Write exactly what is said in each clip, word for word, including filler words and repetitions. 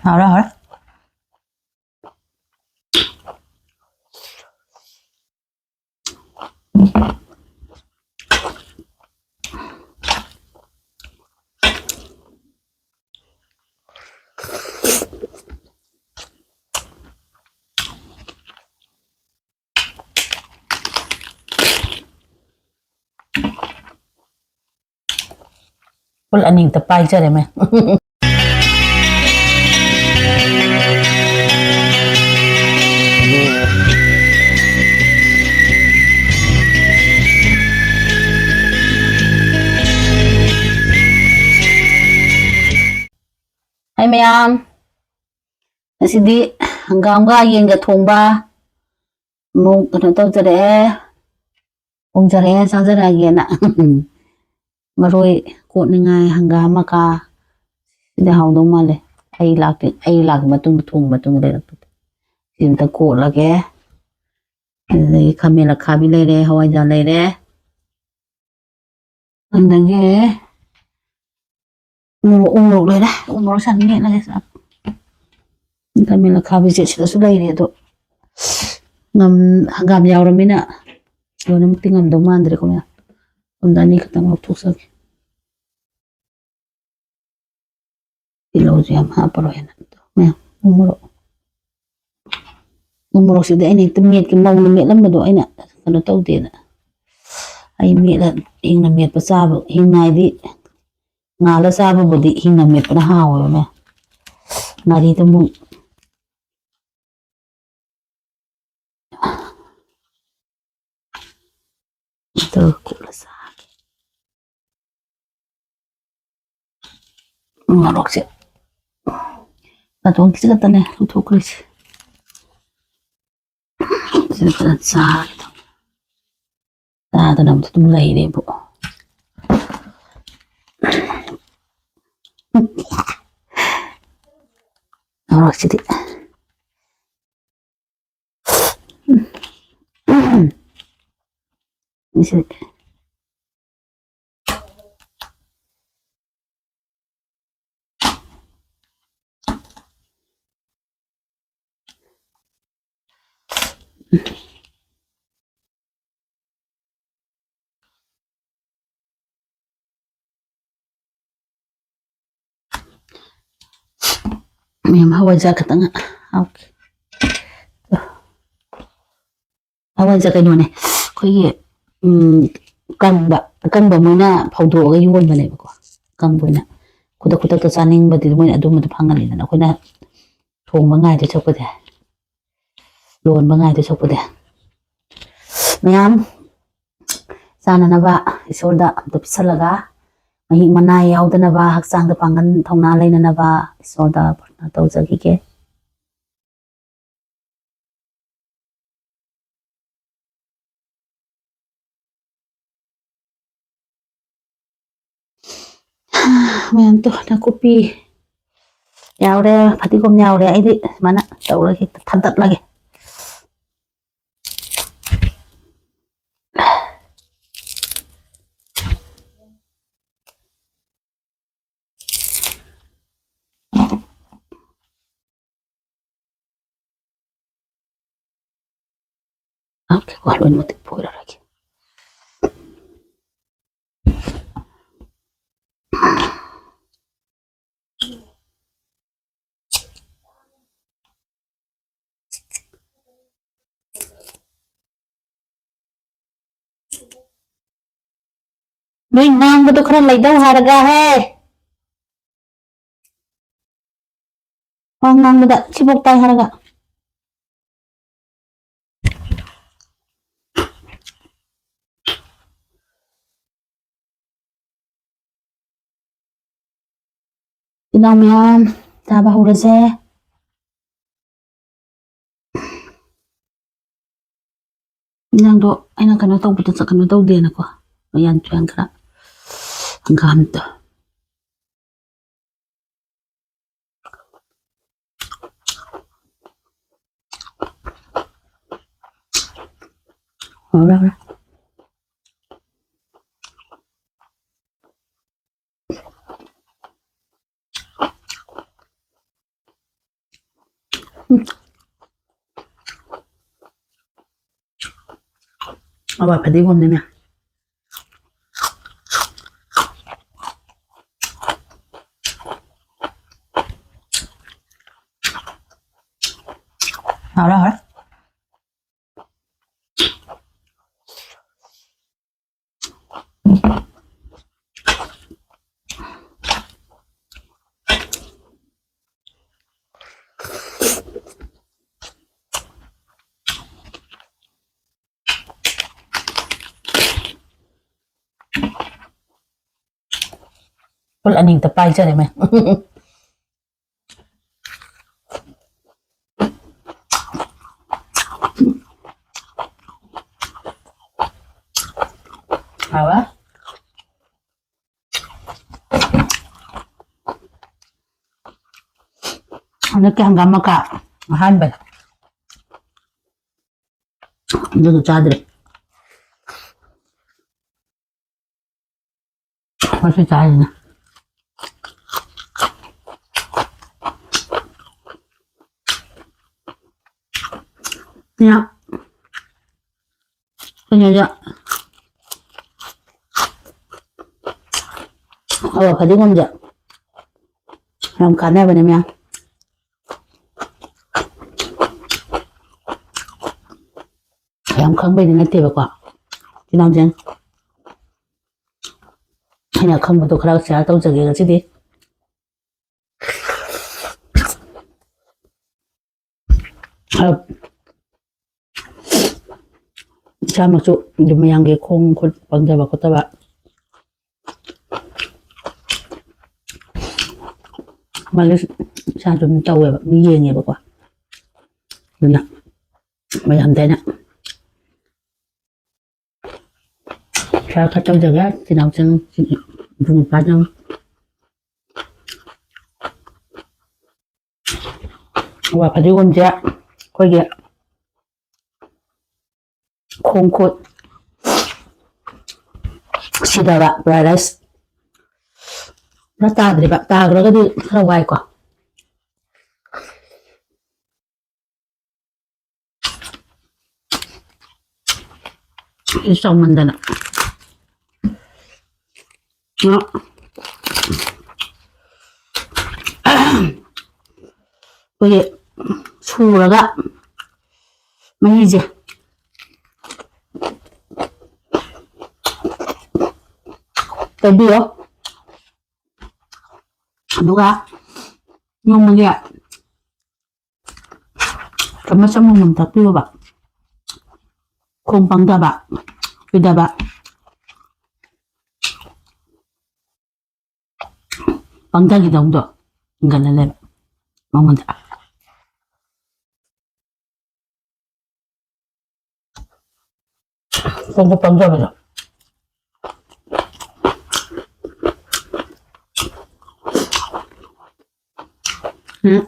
ꯍꯥꯎꯔꯦ, ꯍꯥꯎꯔꯦ꯫ ꯐꯨꯜ ꯑꯅꯤ ꯑꯝꯇ ꯄꯥꯏꯖꯔꯦ, ꯃꯦꯝ꯫ ꯍꯥꯏ ꯃꯌꯥꯝ, ꯉꯁꯤꯗꯤ ꯍꯪꯒꯥꯝꯒ ꯌꯦꯟꯒ ꯊꯣꯡꯕ ꯑꯃꯨꯛ ꯀꯩꯅꯣ ꯇꯧꯖꯔꯛꯑꯦ, ꯊꯣꯡꯖꯔꯛꯑꯦ, ꯆꯥꯖꯔꯛꯑꯒꯦꯅ꯫ ꯃꯔꯣꯏ ꯀꯣꯠꯅꯤꯡꯉꯥꯏ ꯍꯪꯒꯥꯝ ꯃꯀꯥ, ꯁꯤꯗꯤ ꯍꯥꯎꯗꯧ ꯃꯥꯜꯂꯦ꯫ ꯑꯩ ꯂꯥꯛꯇꯦ, ꯑꯩ ꯂꯥꯛꯄ ꯃꯇꯨꯡꯗ, ꯊꯣꯡꯕ ꯃꯇꯨꯡꯗ ꯂꯩꯔꯛꯄꯗ꯫ ꯁꯤ ꯑꯝꯇ ꯀꯣꯠꯂꯒꯦ꯫ ꯑꯗꯨꯗꯒꯤ ꯈꯥꯃꯦꯟ ꯑꯈꯥꯕꯤ ꯂꯩꯔꯦ, ꯍꯋꯥꯏꯖꯥꯔ ꯂꯩꯔꯦ꯫ ꯑꯗꯒꯤ ꯎ ꯃꯣꯔꯣꯛ, ꯎ ꯃꯣꯔꯣꯛ ꯂꯩꯔꯦ꯫ ꯎ ꯃꯣꯔꯣꯛ ꯁꯥꯅ ꯃꯦꯠꯂꯒꯦ꯫ ꯈꯥꯃꯦꯟ ꯑꯈꯥꯕꯤꯁꯦ ꯁꯤꯗꯁꯨ ꯂꯩꯔꯦ, ꯑꯗꯣ ꯉꯝ-, ꯍꯪꯒꯥꯝ ꯌꯥꯎꯔꯃꯤꯅ ꯂꯣꯏꯅꯃꯛꯇꯤ ꯉꯝꯗꯧ ꯃꯥꯟꯗ꯭ꯔꯦꯀꯣ ꯃꯌꯥꯝ꯫ ꯁꯣꯝꯗ ꯑꯅꯤꯈꯛꯇꯪ ꯂꯧꯊꯣꯛꯆꯒꯦ꯫ ꯇꯤꯜꯍꯧꯁꯨ ꯌꯥꯝ ꯍꯥꯞꯄꯔꯣꯏꯅ꯫ ꯃꯌꯥꯝ ꯎ ꯃꯣꯔꯣꯛ, ꯎ ꯃꯣꯔꯣꯛꯁꯤꯗꯤ ꯑꯩꯅ ꯍꯦꯛꯇ ꯃꯦꯠꯀꯦ, ꯃꯧꯅ ꯃꯦꯠꯂꯝꯕꯗꯣ ꯑꯩꯅ ꯀꯩꯅꯣ ꯇꯧꯗꯦꯅ꯫ ꯑꯩ ꯃꯦꯠꯂ ꯍꯤꯡꯅ ꯃꯦꯠꯄ ꯆꯥꯕ, ꯍꯤꯡꯅ ꯍꯥꯏꯗꯤ ꯉꯥꯜꯂ ꯆꯥꯕꯕꯨꯗꯤ ꯍꯤꯡꯅ ꯃꯦꯠꯄꯅ ꯍꯥꯎꯋꯦꯕ ꯃꯌꯥꯝ꯫ ꯉꯥꯔꯤꯗꯨ ꯑꯃꯨꯛ ꯑꯗꯨ ꯀꯣꯠꯂ ꯆꯥꯒꯦ꯫ ꯃꯣꯔꯣꯛꯁꯦ ꯅꯥꯇꯣꯟ ꯈꯤꯖꯤꯛ ꯈꯛꯇꯅꯦ ꯂꯧꯊꯣꯛꯈ꯭ꯔꯤꯁꯦ꯫ ꯁꯤꯗ ꯐꯖꯅ ꯆꯥꯒꯦ ꯇꯧꯅꯤ꯫ ꯆꯥꯗꯅ ꯑꯃꯨꯛ ꯑꯗꯨꯝ ꯂꯩꯔꯦꯕꯨ꯫ ꯃꯣꯔꯣꯛꯁꯤꯗꯤ꯫ ꯁꯤ ꯃꯌꯥꯝ ꯍꯋꯥꯏꯖꯥꯔ ꯈꯛꯇꯪ ꯍꯥꯞꯀꯦ꯫ ꯍꯋꯥꯏꯖꯥꯔ ꯀꯩꯅꯣꯅꯦ, ꯑꯩꯈꯣꯏꯒꯤ, ꯎꯝ, ꯀꯪꯕ, ꯑꯀꯪꯕ ꯃꯣꯏꯅ ꯐꯧꯗꯣꯛꯑꯒ ꯌꯣꯟꯕꯅꯦꯕꯀꯣ꯫ ꯑꯀꯪꯕ ꯑꯣꯏꯅ ꯈꯨꯗꯛ ꯈꯨꯗꯛꯇ ꯆꯥꯅꯤꯡꯕꯗꯤ ꯃꯣꯏꯅ ꯑꯗꯨꯝꯕꯗꯣ ꯐꯪꯍꯜꯂꯤꯗꯅ, ꯑꯩꯈꯣꯏꯅ ꯊꯣꯡꯕ ꯉꯥꯏꯗꯣꯏ ꯁꯔꯨꯛꯄꯨꯗꯤ, ꯂꯣꯟꯕ ꯉꯥꯏꯗꯣꯏ ꯁꯔꯨꯛꯄꯨꯗꯤ꯫ ꯃꯌꯥꯝ ꯆꯥꯅꯅꯕ ꯏꯁꯣꯔꯗ ꯑꯝꯇ ꯄꯤꯁꯜꯂꯒ, ꯃꯍꯤꯛ ꯃꯅꯥꯏ ꯌꯥꯎꯗꯅꯕ, ꯍꯛꯆꯥꯡꯗ ꯄꯥꯡꯒꯜ ꯊꯧꯅꯥ ꯂꯩꯅꯅꯕ ꯏꯁꯣꯔꯗ ꯄ꯭ꯔꯊꯅꯥ ꯇꯧꯖꯈꯤꯒꯦ꯫ ꯃꯌꯥꯝꯗꯣ ꯅꯥꯀꯨꯞꯄꯤ ꯌꯥꯎꯔꯦ, ꯐꯗꯤꯒꯣꯝ ꯌꯥꯎꯔꯦ꯫ ꯑꯩꯗꯤ ꯁꯨꯃꯥꯏꯅ ꯇꯧꯔꯒ ꯍꯦꯛꯇ ꯊꯥꯗꯠꯂꯒꯦ꯫ ꯑꯣꯀꯦ, ꯀꯣ, ꯂꯣꯏꯅꯃꯛ ꯐꯣꯏꯔꯔꯣꯏꯒꯦ꯫ ꯅꯣꯏ ꯉꯥꯡꯕꯗꯣ ꯈꯔ ꯂꯩꯗꯧ ꯍꯥꯏꯔꯒ ꯍꯦ꯫ ꯋꯥ ꯉꯥꯡꯕꯗ ꯁꯤꯐꯧ ꯇꯥꯏ ꯍꯥꯏꯔꯒ꯫ ꯏꯅꯥꯎ ꯃꯌꯥꯝ, ꯆꯥꯕ ꯍꯧꯔꯁꯦ꯫ ꯏꯟꯖꯥꯡꯗꯣ ꯑꯩꯅ ꯀꯩꯅꯣ ꯇꯧꯕꯗ ꯆ-, ꯀꯩꯅꯣ ꯇꯧꯗꯦꯅꯀꯣ, ꯃꯌꯥꯟ ꯇꯨꯌꯥꯟ ꯈꯔ, ꯍꯪꯒꯥꯝꯗꯣ꯫ ꯍꯥꯎꯔꯦ, ꯍꯥꯎꯔꯦ꯫ ꯎꯝ꯫ ꯑꯋꯥ ꯐꯗꯤꯒꯣꯝꯅꯤꯅꯦ꯫ ꯍꯥꯎꯔꯦ, ꯍꯥꯎꯔꯦ꯫ ꯐꯨꯜ ꯑꯅꯤꯃꯛꯇ ꯄꯥꯏꯖꯔꯦ ꯃꯦ꯫ ꯍꯥꯎꯋꯦ꯫ ꯍꯟꯗꯛꯀꯤ ꯍꯪꯒꯥꯝ ꯃꯀꯥ ꯑꯍꯥꯟꯕꯅꯦ꯫ ꯑꯗꯨꯅ ꯆꯥꯗ꯭ꯔꯦ꯫ ꯃꯁꯤ ꯆꯥꯔꯤꯅꯦ꯫ ꯌꯥ꯫ ꯀꯩꯅꯣꯗ, ꯑꯋꯥ ꯐꯗꯤꯒꯣꯝꯁꯦ ꯌꯥꯝ ꯀꯥꯟꯅꯕꯅꯦ ꯃꯌꯥꯝ꯫ ꯌꯥꯝ ꯈꯪꯕꯩꯗꯤ ꯅꯠꯇꯦꯕꯀꯣ, ꯏꯆꯤꯟ ꯏꯅꯥꯎꯁꯤꯡ꯫ ꯑꯩꯅ ꯈꯪꯕꯗꯣ ꯈꯔ share ꯇꯧꯖꯒꯦ ꯉꯁꯤꯗꯤ꯫ ꯑ, ꯏꯁꯥꯃꯛꯁꯨ ꯑꯗꯨꯝ ꯃꯌꯥꯝꯒꯤ ꯈꯣꯡ ꯈꯨꯠ ꯄꯪꯖꯕ ꯈꯣꯠꯇꯕ, ꯃꯥꯒꯤ ꯏꯁꯥꯁꯨ ꯑꯗꯨꯝ ꯇꯧꯋꯦꯕ, ꯃꯤ ꯌꯦꯡꯉꯦꯕꯀꯣ꯫ ꯑꯗꯨꯅ ꯃꯌꯥꯝꯗ ꯑꯩꯅ share ꯈꯔ ꯇꯧꯖꯒꯦ, ꯏꯆꯤꯟ ꯏꯅꯥꯎꯁꯤꯡ, ꯏꯕꯨꯡ ꯏꯄ꯭ꯋꯥꯁꯤꯡ꯫ ꯑꯋꯥ ꯐꯗꯤꯒꯣꯝꯁꯦ ꯑꯩꯈꯣꯏꯒꯤ ꯈꯣꯡ ꯈꯨꯠ ꯁꯤꯗꯕ paralyse ꯈꯔ ꯇꯥꯗ꯭ꯔꯤꯕ, ꯇꯥꯈ꯭ꯔꯒꯗꯤ ꯈꯔ ꯋꯥꯏꯀꯣ꯫ ꯄꯤꯁ ꯆꯥꯎꯃꯟꯗꯅ꯫ ꯑ, ꯑꯩꯈꯣꯏꯒꯤ ꯁꯨꯔꯒ ꯃꯍꯤꯁꯦ ꯇꯩꯕꯤꯔꯣ꯫ ꯑꯗꯨꯒ ꯅꯣꯡꯃꯒꯤ ꯆꯥꯃꯁ ꯑꯃꯃꯝ ꯊꯛꯄꯤꯌꯣꯕ꯫ ꯈꯣꯡ ꯄꯪꯊꯕ, ꯀꯨꯏꯗꯕ, ꯄꯪꯊꯈꯤꯗꯧꯗꯣ ꯍꯦꯟꯒꯠꯂ ꯂꯩꯕ ꯃꯉꯣꯟꯗ꯫ ꯈꯣꯡ ꯈꯨꯠ ꯄꯪꯊꯕꯗꯣ꯫ ꯎꯝ꯫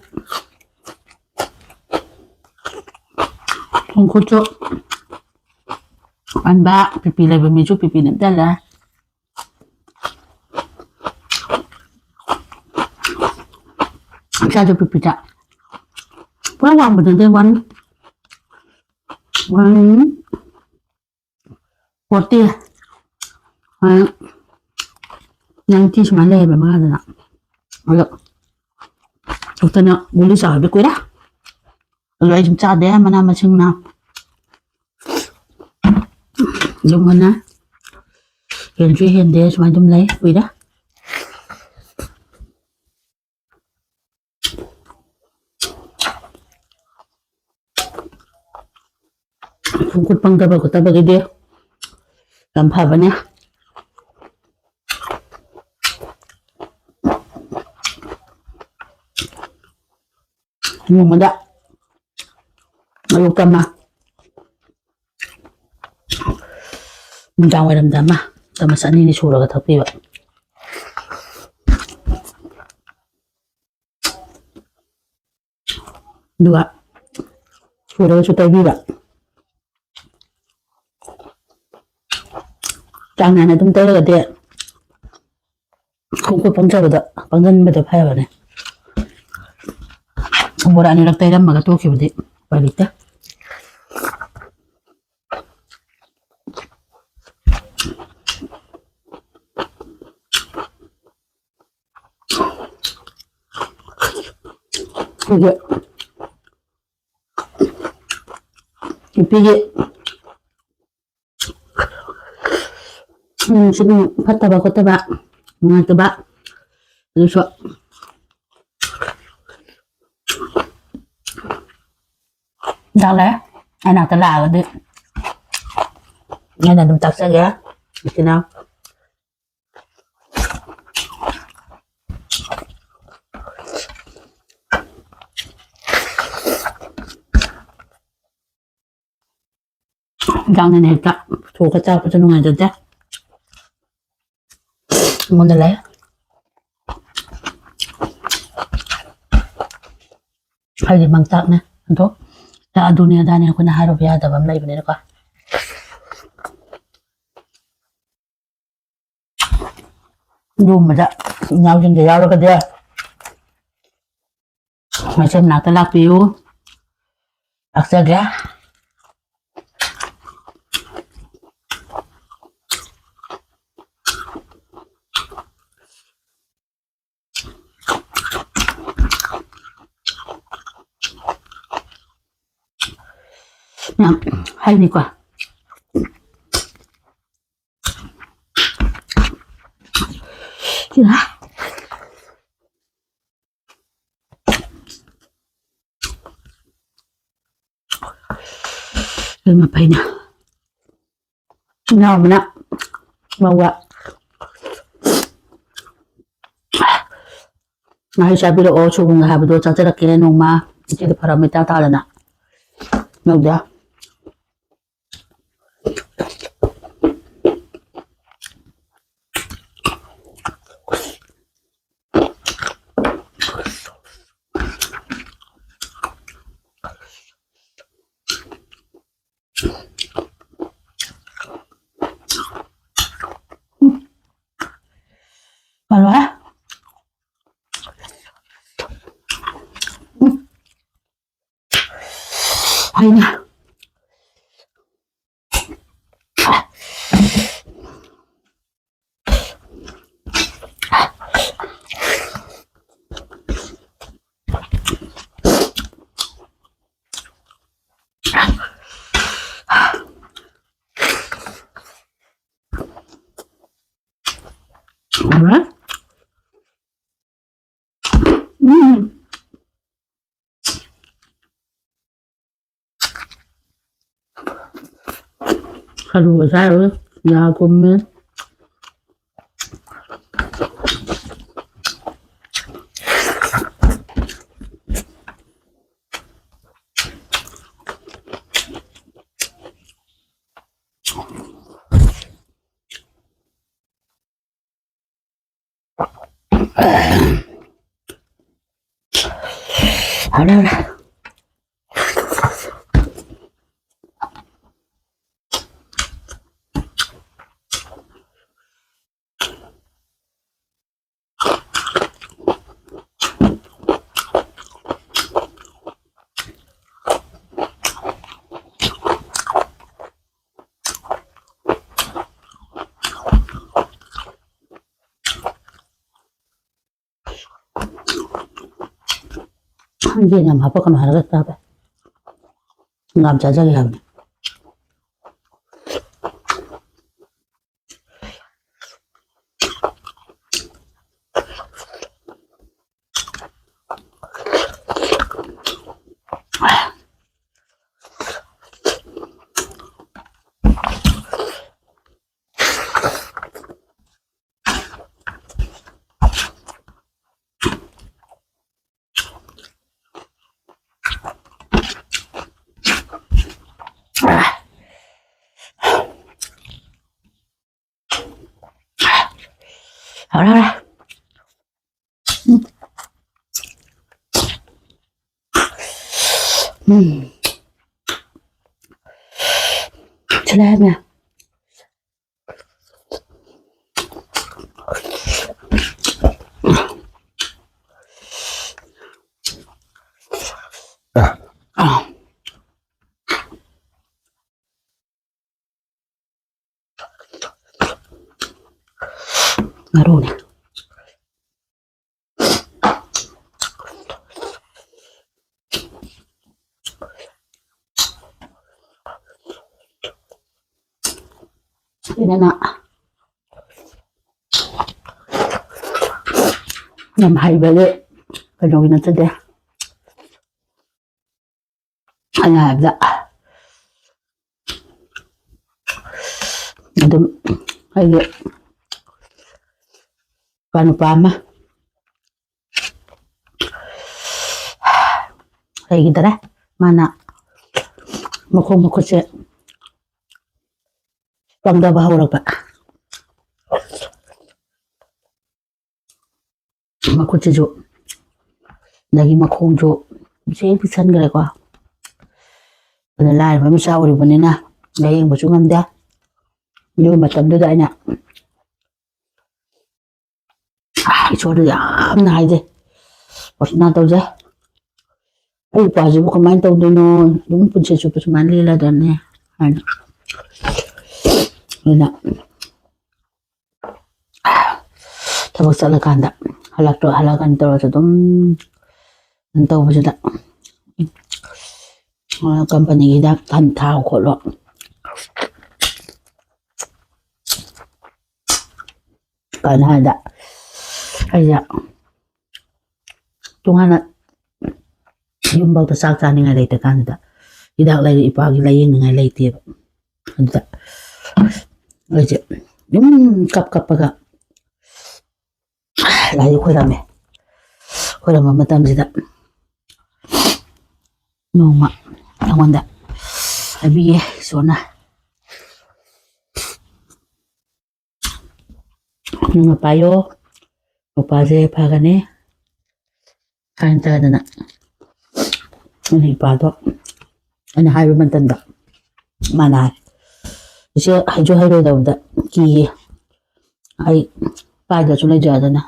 ꯈꯣꯡꯈꯨꯠꯁꯨ ꯄꯟꯕ, ꯄꯤꯄꯤ ꯂꯩꯕ ꯃꯤꯁꯨ ꯄꯤꯄꯤ ꯅꯝꯁꯤꯜꯂꯦ꯫ ꯏꯆꯥꯁꯨ ꯄꯤꯄꯤꯗ ꯄꯨꯔꯥ ꯋꯥꯡꯕ ꯅꯠꯇꯦ, ꯋꯥꯟ, ꯋꯥꯟ ꯐꯣꯔꯇꯤ, ꯅꯥꯏꯟꯇꯤ ꯁꯨꯃꯥꯏꯅ ꯂꯩꯌꯦꯕ ꯃꯉꯥꯗꯅ꯫ ꯑꯗꯣ ꯗꯣꯛꯇꯔꯅ ꯒꯨꯂꯤ ꯆꯥꯎ ꯍꯥꯏꯕ ꯀꯨꯏꯔꯦ꯫ ꯑꯗꯣ ꯑꯩ ꯁꯨꯝ ꯆꯥꯗꯦ, ꯃꯅꯥ ꯃꯁꯤꯡꯅ ꯑꯗꯨꯝ ꯍꯣꯠꯅ, ꯍꯦꯟꯁꯨ ꯍꯦꯟꯗꯦ, ꯁꯨꯃꯥꯏꯅ ꯑꯗꯨꯝ ꯂꯩ ꯀꯨꯏꯔꯦ꯫ ꯈꯣꯡ ꯈꯨꯠ ꯄꯪꯊꯕ ꯈꯣꯠꯇꯕꯒꯤꯗꯤ ꯌꯥꯝ ꯐꯕꯅꯦ꯫ ꯅꯣꯡꯃꯗ ꯑꯌꯨꯛꯇ ꯑꯃ, ꯅꯨꯡꯗꯥꯡ ꯋꯥꯏꯔꯝꯗ ꯑꯃ, ꯆꯥꯃꯁ ꯑꯅꯤꯅꯤ ꯁꯨꯔꯒ ꯊꯛꯄꯤꯕ꯫ ꯑꯗꯨꯒ ꯁꯨꯔꯒꯁꯨ ꯇꯩꯕꯤꯕ꯫ ꯆꯥꯡ ꯅꯥꯏꯅ ꯑꯗꯨꯝ ꯇꯩꯔꯒꯗꯤ ꯈꯣꯡ ꯈꯨꯠ ꯄꯪꯖꯕꯗ, ꯄꯪꯖꯟꯕꯗ ꯐꯩ ꯍꯥꯏꯕꯅꯦ꯫ ꯕꯣꯔꯥ ꯑꯅꯤꯔꯛ ꯇꯩꯔꯝꯃꯒ ꯇꯣꯛꯈꯤꯕꯗꯤ ꯎꯄꯥꯏ ꯂꯩꯇꯦ꯫ ꯑꯩꯈꯣꯏꯒꯤ ꯅꯨꯄꯤꯒꯤ ꯏꯃꯨꯡꯁꯨ ꯑꯗꯨꯝ ꯐꯠꯇꯕ ꯈꯣꯠꯇꯕ, ꯅꯨꯡꯉꯥꯏꯇꯕ, ꯑꯗꯨꯁꯨ ꯍꯤꯗꯥꯛ ꯂꯩ꯫ ꯑꯩ ꯅꯥꯛꯇ ꯂꯥꯛꯑꯒꯗꯤ ꯑꯩꯅ ꯑꯗꯨꯝ ꯇꯥꯛꯆꯒꯦ꯫ ꯏꯆꯤꯟ ꯏꯅꯥꯎ ꯍꯤꯗꯥꯛꯅꯤꯅ ꯍꯦꯛꯇ ꯄꯨꯊꯣꯛꯑꯒ ꯆꯥꯕꯁꯨ ꯅꯨꯡꯉꯥꯏꯖꯗꯦ꯫ ꯑꯩꯉꯣꯟꯗ ꯂꯩ꯫ ꯑꯩꯒꯤ ꯃꯪꯆꯥꯛꯅꯦ꯫ ꯑꯗꯣ ꯑꯗꯨꯅꯦ ꯑꯗꯥꯅꯦ ꯑꯩꯈꯣꯏꯅ ꯍꯥꯏꯔꯨꯕ ꯌꯥꯗꯕ ꯑꯃ ꯂꯩꯕꯅꯤꯅꯀꯣ꯫ ꯑꯗꯨꯒꯨꯝꯕꯗ ꯏꯅꯥꯎꯁꯤꯡꯗ ꯌꯥꯎꯔꯒꯗꯤ ꯃꯁꯦ ꯃꯅꯥꯛꯇ ꯂꯥꯛꯄꯤꯌꯨ꯫ ꯂꯥꯛꯆꯒꯦ꯫ ꯌꯥꯝ ꯍꯩꯅꯤꯀꯣ꯫ ꯑꯗꯨꯅ ꯐꯩꯅ꯫ ꯏꯅꯥꯎꯕꯅ ꯃꯧꯒ ꯉꯥꯍꯩ ꯆꯥꯕꯤꯔꯛꯑꯣ, ꯁꯣꯏꯕꯨꯝꯒ ꯍꯥꯏꯕꯗꯣ ꯆꯥꯖꯔꯛꯀꯦ ꯅꯣꯡꯃ꯫ ꯏꯆꯦꯗ ꯐꯔꯝꯃꯤ ꯏꯇꯥ ꯇꯥꯗꯅ꯫ ꯃꯧꯗ꯫ ꯍꯥꯎꯔꯦ꯫ ꯎꯝ꯫ ꯍꯩꯅ꯫ ꯈꯔꯨ ꯆꯥꯔꯨꯔꯦ꯫ ꯌꯥ ꯀꯨꯝꯃꯦ꯫ ꯍꯥꯎꯔꯦ, ꯍꯥꯎꯔꯦ꯫ ꯌꯦꯟ ꯌꯥꯝ ꯍꯥꯞꯄꯛꯀꯅꯨ ꯍꯥꯏꯔꯒ ꯆꯥꯕ꯫ ꯍꯪꯒꯥꯝ ꯆꯥꯖꯒꯦ ꯍꯥꯏꯕꯅꯤ꯫ ꯍꯥꯎꯔꯦ, ꯍꯥꯎꯔꯦ꯫ ꯎꯝ꯫ ꯎꯝ꯫ ꯁꯤꯂꯥꯏ ꯃꯌꯥꯝ꯫ ꯉꯥꯔꯧꯅꯦ꯫ ꯁꯤꯗꯅ ꯌꯥꯝ ꯍꯩꯕꯁꯦ ꯀꯩꯅꯣꯒꯤ ꯅꯠꯆꯗꯦ꯫ ꯑꯩꯅ ꯍꯥꯏꯕꯗ ꯑꯗꯨꯝ ꯑꯩꯒꯤ ꯏꯄꯥ ꯅꯨꯄꯥ ꯑꯃ ꯂꯩꯈꯤꯗꯔꯦ꯫ ꯃꯥꯅ ꯃꯈꯣꯡ ꯃꯈꯨꯠꯁꯦ ꯄꯪꯊꯕ ꯍꯧꯔꯛꯄ꯫ ꯃꯈꯨꯠꯁꯤꯁꯨ, ꯑꯗꯒꯤ ꯃꯈꯣꯡꯁꯨ ꯄꯤꯛꯁꯦ ꯄꯤꯛꯁꯟꯈ꯭ꯔꯦꯀꯣ꯫ ꯑꯗ ꯂꯥꯏꯔꯕ ꯃꯆꯥ ꯑꯣꯏꯔꯨꯕꯅꯤꯅ ꯂꯥꯌꯦꯡꯕꯁꯨ ꯉꯝꯗꯦ꯫ ꯑꯗꯨꯒꯤ ꯃꯇꯝꯗꯨꯗ ꯑꯩꯅ ꯏꯁꯣꯔꯗ ꯌꯥꯝꯅ ꯍꯥꯏꯖꯩ, ꯄ꯭ꯔꯊꯅꯥ ꯇꯧꯖꯩ꯫ "ꯑꯩ ꯏꯄꯥꯁꯤꯕꯨ ꯀꯃꯥꯏꯅ ꯇꯧꯗꯣꯏꯅꯣ? ꯑꯗꯨꯝ ꯄꯨꯟꯁꯤ ꯆꯨꯞꯄ ꯁꯨꯃꯥꯏꯅ ꯂꯦꯜꯂꯗ꯭ꯔꯅꯦ?" ꯍꯥꯏꯅ꯫ ꯑꯗꯨꯅ ꯊꯕꯛ ꯆꯠꯂꯀꯥꯟꯗ ꯍꯜꯂꯛꯇ꯭ꯔꯣ, ꯍꯜꯂꯛꯑꯀꯥꯟꯗ ꯇꯧꯔꯁꯨ ꯑꯗꯨꯝ ꯇꯧꯕꯁꯤꯗ, ꯀꯝꯄꯅꯤꯒꯤ ꯍꯤꯗꯥꯛ ꯊꯥꯎ ꯈꯣꯠꯂꯣ ꯀꯥꯏꯅ ꯍꯥꯏꯗ, ꯑꯩꯁꯦ ꯇꯣꯉꯥꯟꯅ ꯌꯨꯝꯐꯥꯎꯗ ꯆꯥꯛ ꯆꯥꯅꯤꯡꯉꯥꯏ ꯂꯩꯇ ꯀꯥꯟꯁꯤꯗ, ꯍꯤꯗꯥꯛ ꯂꯩꯔ ꯏꯄꯥꯒꯤ ꯂꯥꯏꯌꯦꯡꯅꯤꯡꯉꯥꯏ ꯂꯩꯇꯦꯕ꯫ ꯑꯗꯨꯗ ꯑꯩꯁꯦ ꯑꯗꯨꯝ ꯀꯞ ꯀꯞꯄꯒ ꯂꯥꯏꯗꯨ ꯈꯣꯏꯔꯝꯃꯦ꯫ ꯈꯣꯏꯔꯝꯕ ꯃꯇꯝꯁꯤꯗ ꯅꯣꯡꯃ ꯑꯩꯉꯣꯟꯗ ꯍꯥꯏꯕꯤꯌꯦ ꯏꯁꯣꯔꯅ, "ꯅꯪꯅ ꯄꯥꯏꯌꯣ, ꯅꯨꯄꯥꯁꯦ ꯐꯒꯅꯤ" ꯍꯥꯏꯅ ꯇꯥꯗꯅ ꯑꯩꯅ ꯏꯄꯥꯗꯣ ꯑꯩꯅ ꯍꯥꯏꯕ ꯃꯇꯝꯗ ꯃꯥꯅ ꯍꯥꯏ, "ꯏꯆꯦ, ꯍꯩꯁꯨ ꯍꯩꯔꯣꯏꯗꯕꯗ ꯀꯤꯌꯦ, ꯑꯩ ꯄꯥꯏꯗ꯭ꯔꯁꯨ ꯂꯩꯖꯗꯅ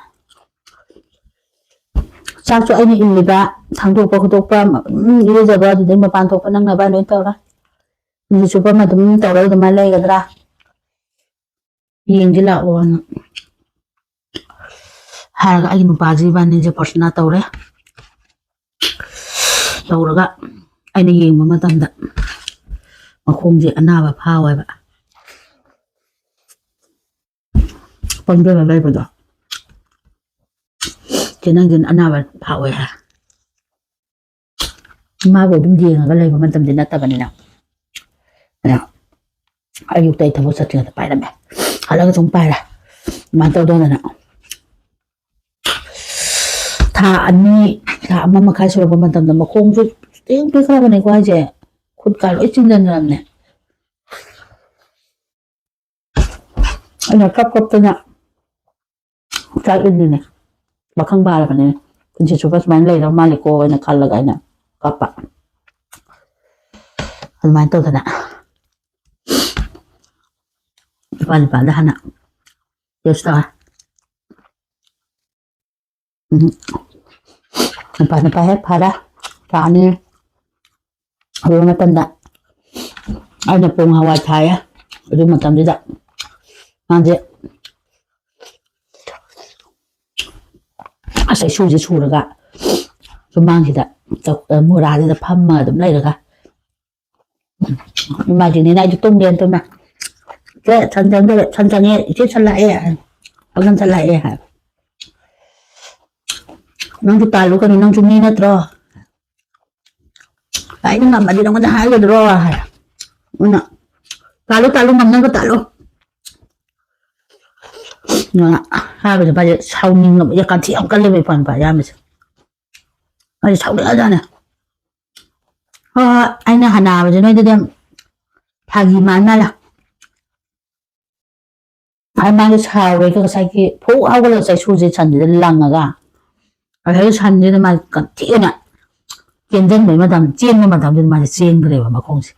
ꯆꯥꯛꯁꯨ ꯑꯩꯅ ꯏꯜꯂꯤꯕ, ꯊꯥꯡꯗꯣꯛꯄ ꯈꯣꯠꯇꯣꯛꯄ, ꯎꯝ, ꯏꯔꯨꯖꯕ, ꯑꯗꯨꯗꯩ ꯃꯄꯥꯟ ꯊꯣꯛꯄ ꯅꯪꯅ ꯂꯣꯏ ꯇꯧꯔꯦ꯫ ꯅꯨꯃꯤꯠ ꯆꯨꯞꯄ ꯑꯃ ꯑꯗꯨꯝ ꯇꯧꯔꯒ ꯑꯗꯨꯃꯥꯏꯅ ꯂꯩꯒꯗ꯭ꯔꯥ?" "ꯌꯦꯡꯁꯤ ꯂꯥꯛꯑꯣꯅ" ꯍꯥꯏꯔꯒ ꯑꯩꯒꯤ ꯅꯨꯄꯥꯁꯤ ꯏꯕꯥꯅꯤꯁꯦ ꯄ꯭ꯔꯊꯅꯥ ꯇꯧꯔꯦ꯫ ꯇꯧꯔꯒ ꯑꯩꯅ ꯌꯦꯡꯕ ꯃꯇꯝꯗ ꯃꯈꯣꯡꯁꯦ ꯑꯅꯥꯕ ꯐꯥꯎꯋꯦꯕ꯫ ꯄꯪꯖꯔ ꯂꯩꯕꯗꯣ, "ꯆꯦ, ꯅꯪꯁꯦ ꯑꯅꯥꯕ ꯐꯥꯎꯋꯦ" ꯍꯥꯏ꯫ ꯃꯥꯕꯨ ꯑꯗꯨꯝ ꯌꯦꯡꯉꯒ ꯂꯩꯕ ꯃꯇꯝꯗꯤ ꯅꯠꯇꯕꯅꯤꯅ꯫ ꯑꯗ ꯑꯌꯨꯛꯇ ꯑꯩ ꯊꯕꯛ ꯆꯠꯇ꯭ꯔꯤꯉꯩꯗ ꯄꯥꯏꯔꯝꯃꯦ꯫ ꯍꯜꯂꯒ ꯁꯨꯝ ꯄꯥꯏꯔꯦ꯫ ꯑꯗꯨꯃꯥꯏꯅ ꯇꯧꯗꯅ ꯊꯥ ꯑꯅꯤ, ꯊꯥ ꯑꯃ ꯃꯈꯥꯏ ꯁꯨꯔꯛꯄ ꯃꯇꯝꯗ ꯃꯈꯣꯡꯁꯨ ꯄꯤꯛꯇ꯭ꯔꯨ ꯄꯤꯛꯈ꯭ꯔꯕꯅꯦꯀꯣ ꯍꯥꯏꯁꯦ꯫ ꯈꯨꯠꯀ ꯂꯣꯏ ꯆꯤꯟꯖꯟꯈ꯭ꯔꯕꯅꯦ꯫ ꯑꯩꯅ ꯀꯞ ꯀꯞꯇꯅ ꯆꯥꯛ ꯏꯜꯂꯤꯅꯦ꯫ ꯄꯥꯈꯪ ꯐꯥꯔꯕꯅꯤꯅ ꯄꯨꯟꯁꯤ ꯆꯨꯞꯄ ꯁꯨꯃꯥꯏꯅ ꯂꯩꯔꯕ ꯃꯥꯜꯂꯦꯀꯣ ꯍꯥꯏꯅ ꯈꯜꯂꯒ ꯑꯩꯅ ꯀꯞꯄ꯫ ꯑꯗꯨꯃꯥꯏꯅ ꯇꯧꯗꯅ ꯅꯨꯄꯥ ꯅꯨꯄꯥꯗ ꯍꯥꯟꯅ ꯇꯦꯁ ꯇꯧꯔꯦ꯫ ꯎꯝ꯫ ꯅꯨꯄꯥ ꯅꯨꯄꯥ ꯍꯦꯛ ꯐꯔꯦ꯫ ꯊꯥ ꯑꯅꯤ ꯑꯗꯨ ꯃꯇꯝꯗ ꯑꯩꯅ ꯄꯣꯡ ꯍꯋꯥꯏ ꯊꯥꯏꯌꯦ꯫ ꯑꯗꯨ ꯃꯇꯝꯗꯨꯗ ꯃꯥꯁꯦ ꯑꯁ ꯁꯨꯁꯦ ꯁꯨꯔꯒ ꯁꯨꯃꯥꯡꯁꯤꯗ ꯆꯧ-, ꯃꯣꯔꯥꯁꯤꯗ ꯐꯝꯃꯒ ꯑꯗꯨꯝ ꯂꯩꯔꯒ ꯏꯃꯥꯁꯤꯅꯤꯅ ꯑꯩꯁꯨ ꯇꯨꯝꯒꯦꯅ ꯇꯨꯝꯃꯦ꯫ "ꯏꯆꯦ, ꯁꯟ ꯆꯪꯗꯣꯔꯦ, ꯁꯟ ꯆꯪꯉꯦ, ꯏꯆꯦ ꯁꯟ ꯂꯥꯛꯑꯦ" ꯍꯥꯏ꯫ "ꯄꯥꯈꯪ ꯁꯟ ꯂꯥꯛꯑꯦ" ꯍꯥꯏ꯫ "ꯅꯪꯁꯨ ꯇꯥꯜꯂꯨ ꯀꯩꯅꯣ, ꯅꯪꯁꯨ ꯃꯤ ꯅꯠꯇ꯭ꯔꯣ?" "ꯑꯩꯅ ꯉꯝꯃꯗꯤ ꯅꯉꯣꯟꯗ ꯍꯥꯏꯒꯗ꯭ꯔꯣ?" ꯍꯥꯏ꯫ ꯑꯗꯨꯅ "ꯇꯥꯜꯂꯨ, ꯇꯥꯜꯂꯨ, ꯉꯝꯅꯕ ꯇꯥꯜꯂꯨ" ꯑꯗꯨꯅ ꯍꯥꯏꯕꯁꯦ ꯃꯥꯁꯦ ꯁꯥꯎꯅꯤꯡꯉꯕ, ꯀꯟꯊꯤ ꯌꯥꯝ ꯀꯜꯂꯦꯕ ꯏꯄ꯭ꯋꯥ ꯅꯨꯄꯥ ꯏꯌꯥꯝꯕꯁꯦ꯫ ꯃꯥꯁꯦ ꯁꯥꯎꯅꯤꯡꯉꯖꯥꯠꯅꯦ꯫ "ꯍꯣꯏ, ꯍꯣꯏ, ꯑꯩꯅ ꯍꯥꯟꯅ ꯍꯥꯏꯕꯁꯦ ꯅꯣꯏꯗꯗꯤ ꯌꯥꯝ ꯐꯥꯒꯤ ꯃꯥꯟ ꯃꯥꯜꯂꯦ" ꯍꯥꯏ꯫ ꯃꯥꯁꯦ ꯁꯥꯎꯔꯦ꯫ ꯑꯗꯨꯒ ꯉꯁꯥꯏꯒꯤ ꯐꯨꯛ ꯍꯧꯒꯠꯂꯒ ꯆꯩꯁꯨꯁꯦ ꯁꯟꯁꯤꯗ ꯂꯪꯉꯒ, ꯉꯁꯥꯏꯒꯤ ꯁꯟꯁꯤꯗ ꯃꯥ ꯀꯟꯊꯤꯅ ꯆꯦꯟꯁꯤꯟꯕꯒꯤ ꯃꯇꯝ, ꯆꯦꯟꯕ ꯃꯇꯝꯗꯨꯗ ꯃꯥꯁꯦ ꯆꯦꯟꯈ꯭ꯔꯦꯕ ꯃꯈꯣꯡꯁꯦ꯫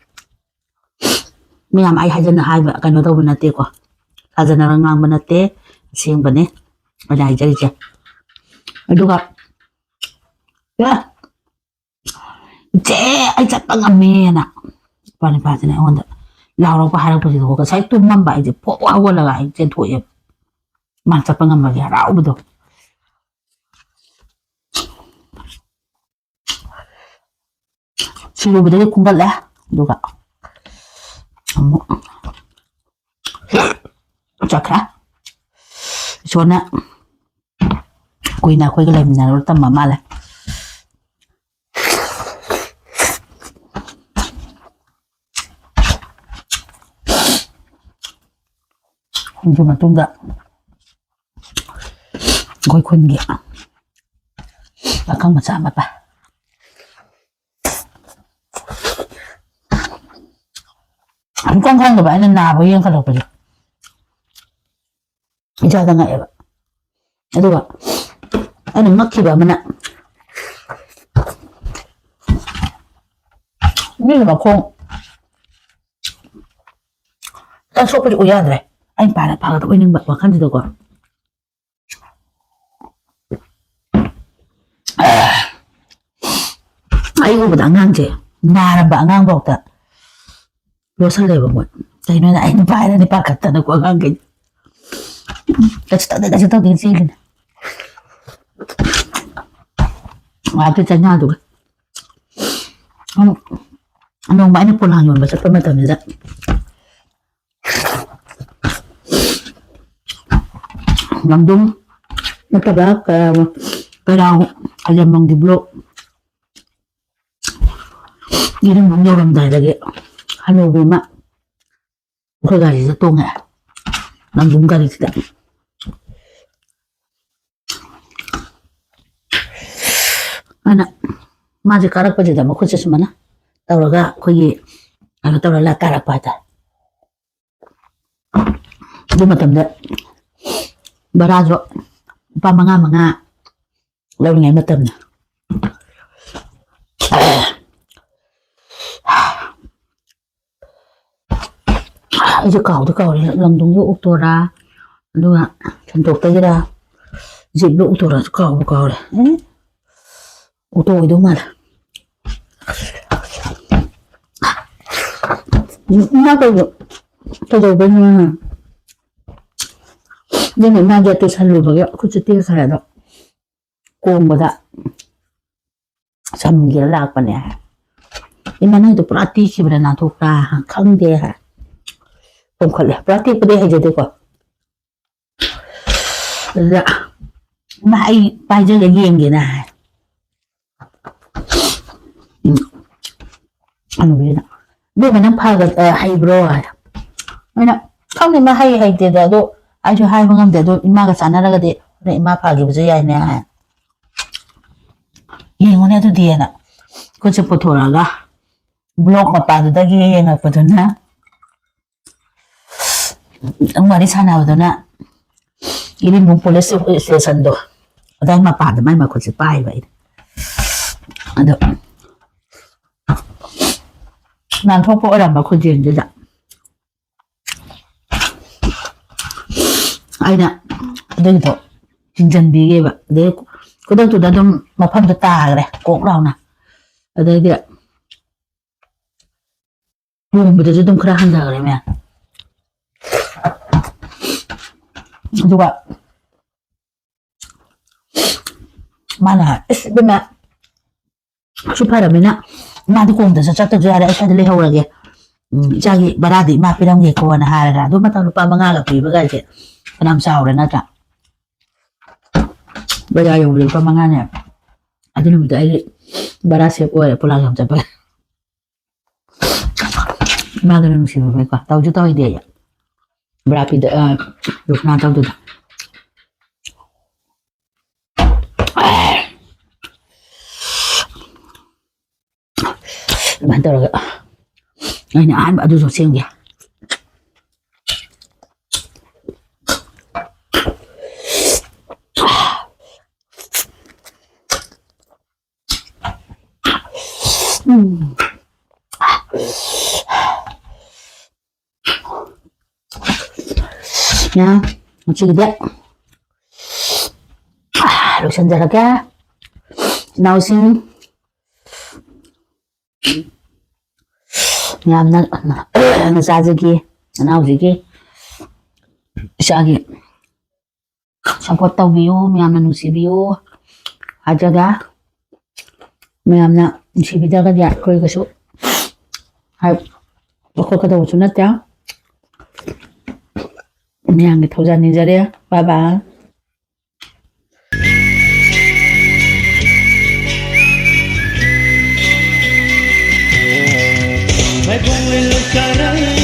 ꯃꯌꯥꯝ, ꯑꯩ ꯍꯥꯏꯖꯟꯅ ꯍꯥꯏꯕ, ꯀꯩꯅꯣ ꯇꯧꯕ ꯅꯠꯇꯦꯀꯣ, ꯁꯥꯖꯟꯅꯔ ꯉꯥꯡꯕ ꯅꯠꯇꯦ, ꯑꯁꯦꯡꯕꯅꯦ ꯑꯩꯅ ꯍꯥꯏꯖꯔꯤꯁꯦ꯫ ꯑꯗꯨꯒ, "ꯑꯦ, ꯏꯆꯦ, ꯑꯩ ꯆꯠꯄ ꯉꯝꯃꯦꯅ" ꯏꯄ꯭ꯋꯥ ꯅꯨꯄꯥꯁꯤꯅ ꯑꯩꯉꯣꯟꯗ ꯂꯥꯎꯔꯛꯄ ꯍꯥꯏꯔꯛꯄꯁꯤꯗꯀꯣ, ꯉꯁꯥꯏ ꯇꯨꯝꯃꯝꯕ ꯑꯩꯁꯦ ꯐꯣꯛ ꯍꯧꯒꯠꯂꯒ ꯑꯩ ꯆꯦꯟꯊꯣꯛꯑꯦꯕ꯫ ꯃꯥ ꯆꯠꯄ ꯉꯝꯕꯒꯤ ꯍꯔꯥꯎꯕꯗꯣ꯫ ꯁꯤꯔꯨꯕꯗꯒꯤ ꯈꯨꯝꯒꯠꯂꯦ꯫ ꯑꯗꯨꯒ ꯑꯃꯨꯛ ꯆꯠꯈ꯭ꯔꯦ꯫ ꯏꯁꯣꯔꯅ ꯀꯨꯏꯅ ꯑꯩꯈꯣꯏꯒ ꯂꯩꯃꯤꯟꯅꯔꯨ ꯇꯝꯃ ꯃꯥꯜꯂꯦ꯫ ꯑꯗꯨ ꯃꯇꯨꯡꯗ ꯑꯩꯈꯣꯏ ꯈꯨꯟꯒꯤ ꯄꯥꯈꯪ ꯃꯆꯥ ꯑꯃ ꯄꯥꯏ꯫ ꯁꯨꯡꯈꯪ ꯈꯪꯗꯕ ꯑꯩꯅ ꯅꯥꯕ ꯌꯦꯡꯈꯠꯂꯛꯄꯁꯦ ꯏꯆꯥꯗ ꯉꯛꯑꯦꯕ꯫ ꯑꯗꯨꯒ ꯑꯩꯅ ꯉꯛꯈꯤꯕ ꯑꯃꯅ, ꯃꯤꯒꯤ ꯃꯈꯣꯡ ꯇꯥꯊꯣꯛꯄꯗꯤ ꯎ ꯌꯥꯗ꯭ꯔꯦ꯫ ꯑꯩꯅ ꯄꯥꯏꯔ ꯐꯥꯒꯗꯕ ꯑꯣꯏꯅꯤꯡꯕ ꯋꯥꯈꯜꯁꯤꯗꯀꯣ꯫ ꯑꯩ ꯎꯕꯗ ꯑꯉꯥꯡꯁꯦ, ꯅꯥꯔꯝꯕ ꯑꯉꯥꯡꯐꯥꯎꯗ ꯂꯣꯠꯁꯜꯂꯦꯕ ꯃꯣꯏ꯫ ꯀꯩꯅꯣꯅ ꯑꯩꯅ ꯄꯥꯏꯔꯅꯤ ꯄꯥꯈꯠꯇꯅꯀꯣ ꯑꯉꯥꯡꯈꯩ꯫ ꯀꯩꯁꯨ ꯇꯧꯗꯦ, ꯀꯩꯁꯨ ꯇꯧꯗꯦ ꯆꯦꯜꯂꯤꯅꯦ꯫ ꯉꯥꯏꯍꯥꯛꯀꯤ ꯆꯩꯅꯥꯗꯨꯒ꯫ ꯎꯝ, ꯅꯣꯡꯃ ꯑꯩꯅ ꯄꯣꯂꯥꯡ ꯌꯣꯟꯕ ꯆꯠꯄ ꯃꯇꯝꯁꯤꯗ ꯂꯝꯗꯨꯝ ꯅꯠꯇꯕ ꯀ-, ꯀꯩꯔꯥꯎ, ꯑꯂꯦꯝꯕꯝꯒꯤ ꯕ꯭ꯂꯣꯛ ꯏꯔꯤꯡꯕꯝ ꯌꯧꯔꯝꯗꯥꯏꯗꯒꯤ ꯍꯅꯨꯕꯤ ꯑꯃ ꯑꯩꯈꯣꯏ ꯒꯥꯔꯤꯁꯤꯗ ꯇꯣꯡꯉꯛꯑꯦ, ꯂꯝꯗꯨꯝ ꯒꯥꯔꯤꯁꯤꯗ꯫ ꯑꯗꯨꯅ ꯃꯥꯁꯦ ꯀꯥꯔꯛꯄꯁꯤꯗ ꯃꯈꯨꯠꯁꯦ ꯁꯨꯃꯥꯏꯅ ꯇꯧꯔꯒ ꯑꯩꯈꯣꯏꯒꯤ ꯀꯩꯅꯣ ꯇꯧꯔ ꯂꯥ-, ꯀꯥꯔꯛꯄ ꯍꯥꯏꯇꯥꯔꯦ꯫ ꯑꯗꯨ ꯃꯇꯝꯗ ꯚꯔꯥꯁꯨ ꯂꯨꯄꯥ ꯃꯉꯥ ꯃꯉꯥ ꯂꯧꯔꯤꯉꯩ ꯃꯇꯝꯅꯤ꯫ ꯑꯩꯁꯦ ꯀꯥꯎꯗꯤ ꯀꯥꯎꯔꯦ, ꯂꯝꯗꯣꯡꯒꯤ ꯑꯣꯛꯇꯣꯔꯥ, ꯑꯗꯨꯒ ꯁꯦꯟꯊꯣꯛꯇꯒꯤꯔꯥ, ꯖꯤꯞꯂ ꯑꯣꯛꯇꯣꯔꯥꯁꯨ ꯀꯥꯎꯕ ꯀꯥꯎꯔꯦ꯫ ꯎꯝ? ꯑꯣꯛꯇꯣ ꯑꯣꯏꯗꯧ ꯃꯥꯜꯂꯦ꯫ ꯏꯃꯥ ꯀꯩꯗꯧ-, ꯀꯩꯗꯧꯗꯣꯏꯅꯣ? ꯑꯗꯨꯅ ꯏꯃꯥꯁꯦ ꯇꯨꯁꯜꯂꯨꯕꯒꯤ ꯈꯨꯠꯁꯨ ꯇꯦꯛꯈ꯭ꯔꯦ꯫ ꯑꯗꯣ ꯀꯣꯡꯕꯗ ꯁꯝꯒꯦꯅ ꯂꯥꯛꯄꯅꯦ꯫ ꯏꯃꯥ, ꯅꯪꯗꯣ ꯄꯨꯔꯥ ꯇꯦꯛꯈꯤꯕ꯭ꯔꯥ ꯅꯥꯟꯊꯣꯛꯄ꯭ꯔꯥ? ꯈꯪꯗꯦ ꯍꯥꯏ꯫ ꯄꯣꯝꯈꯠꯂꯦ꯫ ꯄꯨꯔꯥ ꯇꯦꯛꯄꯗꯤ ꯍꯩꯖꯗꯦꯀꯣ꯫ ꯑꯗꯨꯗ, "ꯏꯃꯥ, ꯑꯩ ꯄꯥꯏꯖꯒꯦ, ꯌꯦꯡꯒꯦꯅ" ꯍꯥꯏ꯫ ꯎꯝ꯫ ꯍꯅꯨꯕꯤꯅ, "ꯏꯕꯦꯝꯃ, ꯅꯪ ꯐꯒ-, ꯑ, ꯍꯩꯕ꯭ꯔꯣ?" ꯍꯥꯏ꯫ ꯑꯩꯅ, ꯈꯪꯗꯦ, ꯃꯥ ꯍꯩ ꯍꯩꯇꯦꯗ, ꯑꯗꯣ ꯑꯩꯁꯨ ꯍꯥꯏꯕ ꯉꯝꯗꯦ꯫ ꯑꯗꯣ ꯏꯃꯥꯒ ꯆꯥꯟꯅꯔꯒꯗꯤ ꯍꯣꯔꯦꯟ ꯏꯃꯥ ꯐꯥꯈꯤꯕꯁꯨ ꯌꯥꯏꯅꯦ ꯍꯥꯏ꯫ ꯌꯦꯡꯉꯨꯅꯦ ꯑꯗꯨꯗꯤꯅ ꯈꯨꯠꯁꯦ ꯄꯨꯊꯣꯔꯛꯑꯒ ꯕ꯭ꯂꯣꯛ ꯃꯄꯥꯗꯨꯗꯒꯤ ꯌꯦꯡꯉꯛꯄꯗꯨꯅ, ꯋꯥꯔꯤ ꯁꯥꯟꯅꯕꯗꯨꯅ ꯏꯔꯤꯡꯕꯨꯡ ꯄꯨꯂꯤꯁ ꯏꯁꯇꯦꯁꯟꯗꯣ ꯑꯗꯥꯏ ꯃꯄꯥꯗ ꯃꯥꯏ ꯃꯈꯨꯠꯁꯦ ꯄꯥꯏꯕ ꯑꯩꯅ꯫ ꯑꯗꯣ ꯅꯥꯟꯊꯣꯛꯄ ꯑꯣꯏꯔꯝꯕ ꯈꯨꯖꯦꯡꯗꯨꯗ ꯑꯩꯅ ꯑꯗꯨꯒꯤꯗꯣ ꯆꯤꯡꯁꯤꯟꯕꯤꯒꯦꯕ꯫ ꯑꯗꯩ ꯈꯨꯗꯛꯇꯨꯗ ꯑꯗꯨꯝ ꯃꯐꯝꯗꯣ ꯇꯥꯈ꯭ꯔꯦ ꯀꯣꯛ ꯂꯥꯎꯅ꯫ ꯑꯗꯩꯗꯤ ꯇꯣꯡꯕꯗꯁꯨ ꯑꯗꯨꯝ ꯈꯔ ꯍꯟꯊꯈ꯭ꯔꯦ ꯃꯌꯥꯝ꯫ ꯑꯗꯨꯒ ꯃꯥꯅ ꯍꯥꯏ, "ꯑꯁ ꯏꯕꯦꯝꯃ, ꯁꯨ ꯐꯔꯕꯅꯤꯅ ꯃꯥꯗꯤ ꯀꯣꯡꯗꯁꯨ ꯆꯠꯇꯁꯨ ꯌꯥꯔꯦ, ꯑꯩ ꯁ꯭ꯋꯥꯏꯗ ꯂꯩꯍꯧꯔꯒꯦ꯫ ꯎꯝ, ꯏꯆꯥꯒꯤ ꯕꯔꯥꯗꯤ ꯏꯃꯥ ꯄꯤꯔꯝꯒꯦꯀꯣꯅ" ꯍꯥꯏꯔꯒ ꯑꯗꯨ ꯃꯇꯝ ꯂꯨꯄꯥ ꯃꯉꯥꯒ ꯄꯤꯕꯒ ꯍꯥꯏꯁꯦ ꯐꯅꯌꯥꯝ ꯆꯥꯎꯔꯦ ꯅꯠꯇ꯭ꯔꯥ? ꯕꯖꯥꯔ ꯌꯧꯕꯗ ꯂꯨꯄꯥ ꯃꯉꯥꯅꯦ꯫ ꯑꯗꯨ ꯅꯨꯃꯤꯠꯇꯣ ꯑꯩꯒꯤ ꯕꯔꯥ ꯁꯦꯞ ꯑꯣꯏꯔꯦ ꯄꯣꯂꯥꯡ ꯌꯥꯝ ꯆꯠꯄ꯫ ꯏꯃꯥꯗꯨꯅ ꯅꯨꯡꯁꯤꯕꯤꯕꯩꯀꯣ ꯇꯧꯁꯨ ꯇꯧꯗꯦ ꯑꯩ꯫ ꯕꯔꯥ ꯄꯤꯗ-, ꯑ, ꯔꯨꯁꯅꯥ ꯇꯧꯗꯨꯗ꯫ ꯑꯗꯨꯃꯥꯏꯅ ꯇꯧꯔꯒ ꯑꯩꯅ ꯑꯍꯥꯟꯕ ꯑꯗꯨꯁꯨ ꯁꯦꯝꯒꯦ꯫ ꯎꯝ꯫ ꯌꯥ, ꯉꯁꯤꯒꯤꯗꯤ ꯂꯣꯏꯁꯤꯟꯖꯔꯒꯦ꯫ ꯏꯅꯥꯎꯁꯤꯡ, ꯌꯥꯝꯅ ꯅꯆꯥꯁꯤꯒꯤ, ꯅꯅꯥꯎꯁꯤꯒꯤ, ꯏꯆꯥꯒꯤ ꯁꯞꯄꯣꯔꯠ ꯇꯧꯕꯤꯌꯨ, ꯃꯌꯥꯝꯅ ꯅꯨꯡꯁꯤꯕꯤꯌꯨ ꯍꯥꯏꯖꯒꯦ꯫ ꯃꯌꯥꯝꯅ ꯅꯨꯡꯁꯤꯕꯤꯗ꯭ꯔꯒꯗꯤ ꯑꯩꯈꯣꯏ ꯀꯩꯁꯨ ꯍꯥꯏ-, ꯂꯧꯈꯠꯀꯗꯧꯕꯁꯨ ꯅꯠꯇꯦ꯫ ꯃꯌꯥꯝꯒꯤ ꯊꯧꯖꯥꯜ ꯅꯤꯖꯔꯦ꯫ ꯕꯥꯏ ꯕꯥꯏ꯫ ꯃꯥꯏꯕꯝ ꯂꯩꯀꯥꯏꯔꯩ